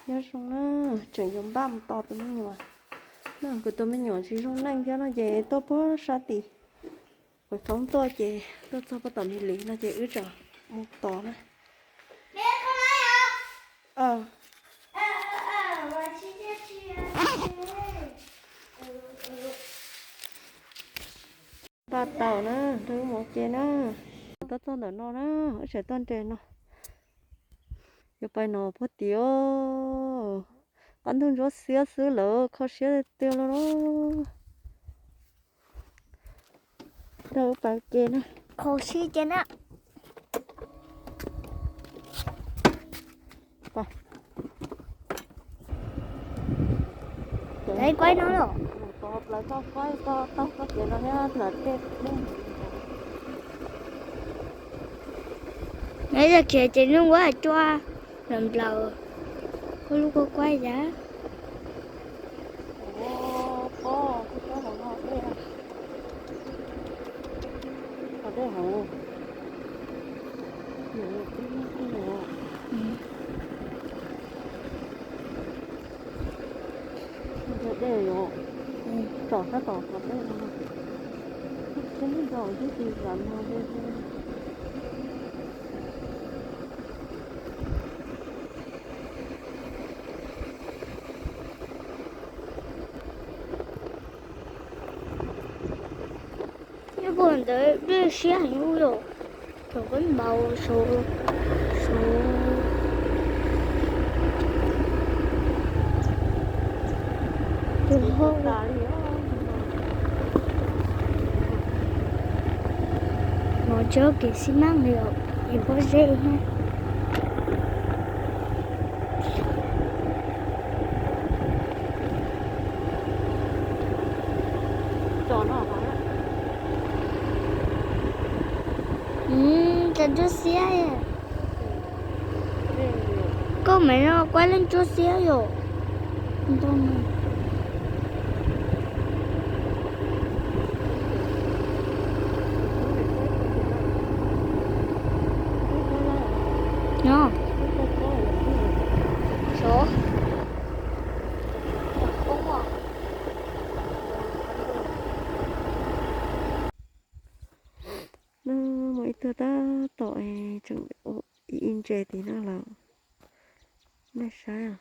Nyob zoo na, tseem yuav npaj mus tos tus me nyuam. No kuv tus me nyuam tsis zoo neej thiab no ces tuaj puag sab tim Huav Foob tuaj ces tuaj txog puag tom Mis Lis no ces wb tseem mus tos na. Npaj tau na, rau wb mus ua ke na. Tuaj txog ntawm no na, wb tseem tuaj nres no. Yuav pais no puag tim os. Qab ntuj ntsuab xiab xwb lawm, kho siab tiag tiag li na. Rau wb pais ua ke na. Kho siab ces na. Lawv kuaib no los. Mus tod plaws toj kuaib toj tog koj ces no thiab lawv dej. Nws yog khiav ces nws ua cua nplaws nplaws, koj lub kuj kuaib yam. Pob, pob hauv no dej, dej hauv. Dej yom, tsom sab tom qhov dej no. Tib zaug twb tsis vam no dej. Nyob puag ntawd dej siab heev ub yom, thaum koj npau suav suav tus hauj. Mov tsob kev xi maj li os, es pob zeb thiab. Cov ntsuab xiab, koj mam no kuab leej ntsuab xiab yom. Muaj ib tug tab tom tseem ua ib ntses tim no lawm. Nej saib,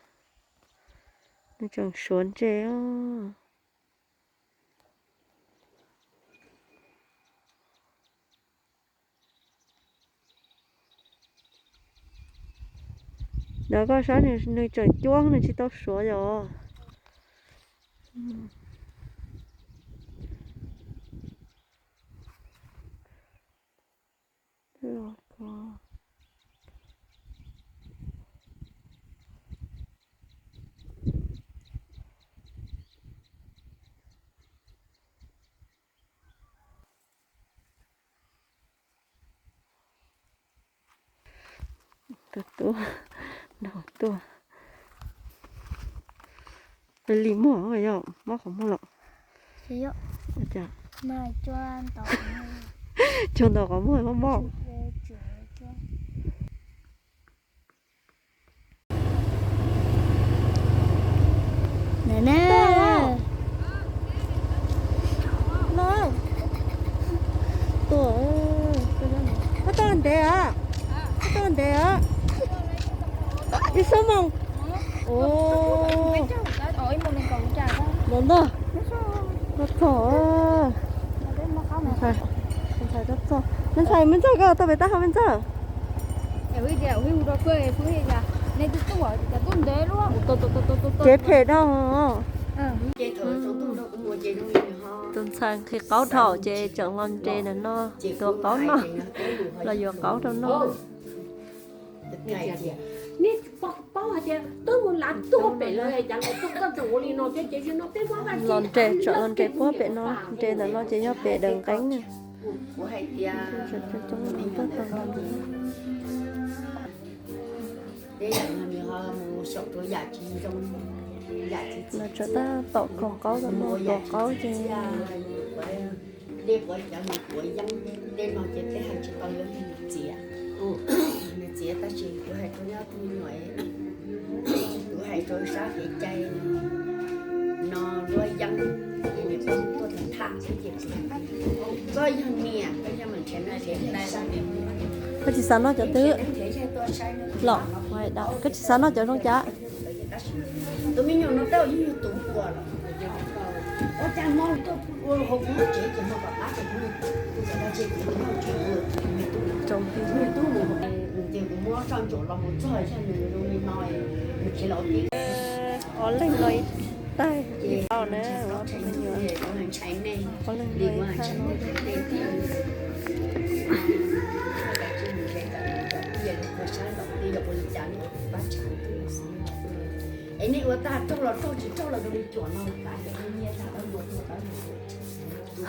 nws tseem suav ntses os. Ntawd koj saib nws tseem cuab nws tsis tau suav yom. Tus tub no tuaj. Lis muag yog mob qhov muag los? Cua ntaus qhov muag mob mob. Koj tau ntev a? Koj tau ntev a? Ib xuab moos. Ntawm ntag. Koj txog. Me ntxhais, me ntxhais, koj txog, me ntxhais, me ntxhais, koj tau pem tab hau me ntxhais. Kev phem dhau. Tus ntxhais nqhis qaub dhau ces tseem los nres ntawm no, tuav qaub noj los yuav qaub rau noj. Los nres, tseem los nres puag pem no, nres ntawm no ces yog pem daws nqeeb na. Lawv tsam tab tom khaws qaub rau no, tuav qaub ces. Dej puav cov nws puav yeeb, dej no ces peb hais tsis tau yuav nws txiav. Nws txiav tab sis kuv hais rau nyob tus me nyuam, kuv hais Sab kev cai no luaj yeeb, ces niam pog tuaj tham xwb ces koj yog niam, koj yog mas nrhiav no nrhiav yog sab. Koj tsis xav noj cov twg los? Koj tsis xav noj cov zoo cas? Tus me nyuam no tab yog tus ua los, ua cas no tuaj ua hauv kuv lub tsev ces no kom qab ces kuv, kuv txawm dab tsi kuv noj tsev ua me tub, me tub mus ces kuv muab soj ntsuam los mus txog yog nws zoo li no, nws khiav los ua Ob leeg no ib tag, ib pab na, ntshai nej, ob leeg no ib tag no. Es nej ua tag raug los raug, tsis raug los zoo li cuam no,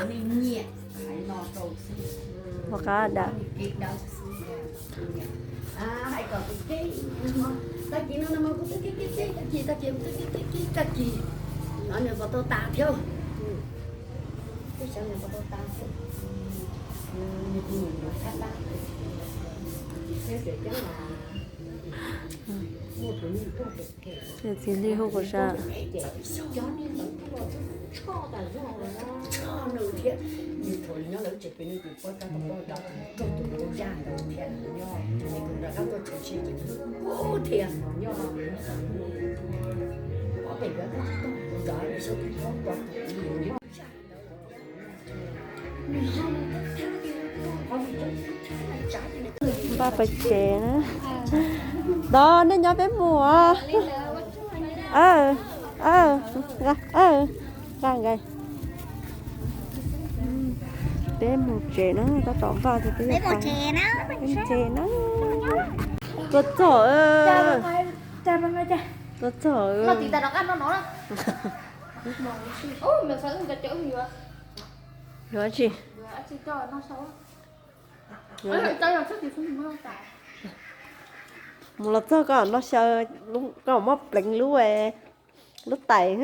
nej nyiam hais no rau xwb. Ua qab dam. Hais kom tus keb, tag kis no no mas kuv twb keb keb keb, tag kis tag kis kuv twb keb keb keb, tag kis no nws puas tau tas thiab. Twb xyov nws puas tau tas thiab. Nws tus nyuam nyuam thab tab, thiab tseem ceeb los muaj tus neeg tuaj pem. Txiv Hli hu kuv sas. Nws thiab, nws thaum nws nyob lawv tsev pem nws tus poj, tus poj rau tus poj zaj ntawd thiab, nws nyob, nws tus nram qab tuaj tsev tsis ces thiab, nyob ob pem nkawd tuaj tsis tau, nrad nws xyov twb tsis paub tua tus nyob. Npaj pais tsev na. Tos nej nyob peb mus. Nqa, nqa, nqa. Peb mus tsev na, tab tom npaj tias peb yuav pais tsev na. Tuaj txog, tuaj txog. Yuav tsi? Mus los txog koj noj xyaw, koj muab pleev lub, lub tais.